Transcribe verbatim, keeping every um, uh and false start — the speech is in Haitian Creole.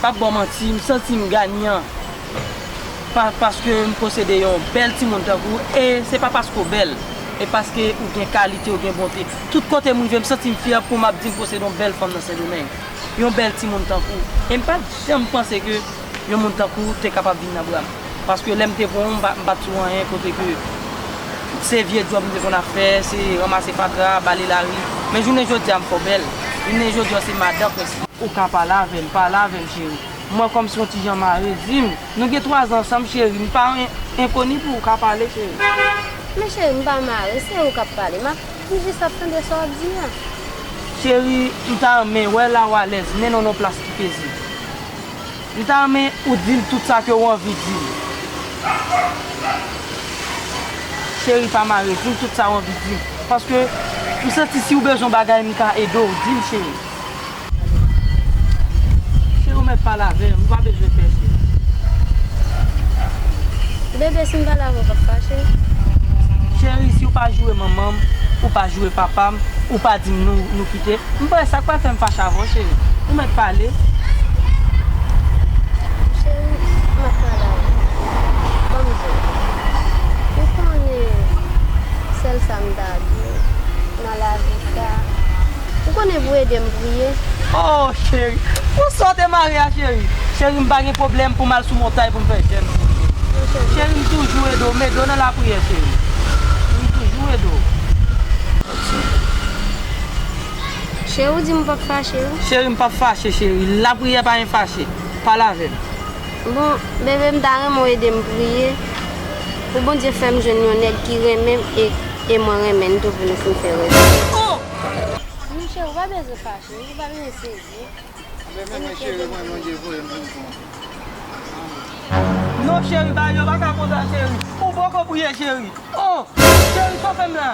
P ap ba w manti, m santi m ganyan. Pa, paske m posede yon bèl timoun tankou w, e se pa paske w bèl, e paske ou gen kalite, ou gen bonte. Tout kote m rive, m santi m fyè pou m ap di m posede yon bèl fanm nan Sendomeng. Yon bèl timoun tankou w. E m pa t janm panse ke yon moun tankou w te kapab vin nan bra m. Paske lè m te pran w, m pa, m pa t sou anyen, kote ke se vye djòb m te konn ap fè, se ranmase fatra, bale lari. Men jounen jodi a, m fè w bèl. Jounen jodi a, se madan prensipal. Ou ka pale avè m, pale avè m, cheri. Mwen kòmsi yon ti jan mare, di m, nou gen twa zan ansanm, cheri, m pa en-, enkoni pou ou, ka pale, cheri. Men cheri, m pa mare, se ou k ap pale. M ap, m jis ap tande sa w ap di a. Cheri, m ta renmen wè la w alèz, mennen w nan yon plas ki pezib. M ta renmen ou di l tout sa ke w anvi di l. Cheri, pa mare, di m tout sa w anvi di m. Paske m santi si w bezwen bagay, m ka ede w. Di m, cheri. Cheri, ou mèt pale avè m, ou pa bezwen pè, cheri. Bebe, si m pale avè w, w p ap fache? Cheri, si w pa joure manman m, ou pa joure papa m, ou pa di m nou, nou kite, m pa wè sa k pral fè m fache avè w, cheri. Ou mèt pale. Cheri, m ap pale avè w. Ban m di w. Ou konnen sèl sa m ta di w nan lavi sa. Ou konnen pou ede m priye. Oh, cheri. Pou sa w te mare a, cheri. Cheri, m pa gen pwoblèm pou m al sou montay pou m fè jèn. Cheri, m toujou ede w. M ede w nan lapriyè, cheri. M toujou ede w. Cheri, ou di m p ap fache, wi. Cheri, m p ap fache, cheri. Lapriyè pa gen fache. Pale avè m. Bon, bebe, m ta renmen w ede m priye pou Bondye fè m jwenn yon nèg ki renmen m e, e mwen renmen l tou pou nou fin fè rèv. Oh! Non, cheri, ou pa bezwen fache, ou pa bezwen sezi. Anben, men mwen, cheri, mwen, Bondye voye m vin pou ou. Non, cheri, bagay yo pa ka konsa, cheri. Ou poko priye, cheri. Oh, cheri, sa w fè m la?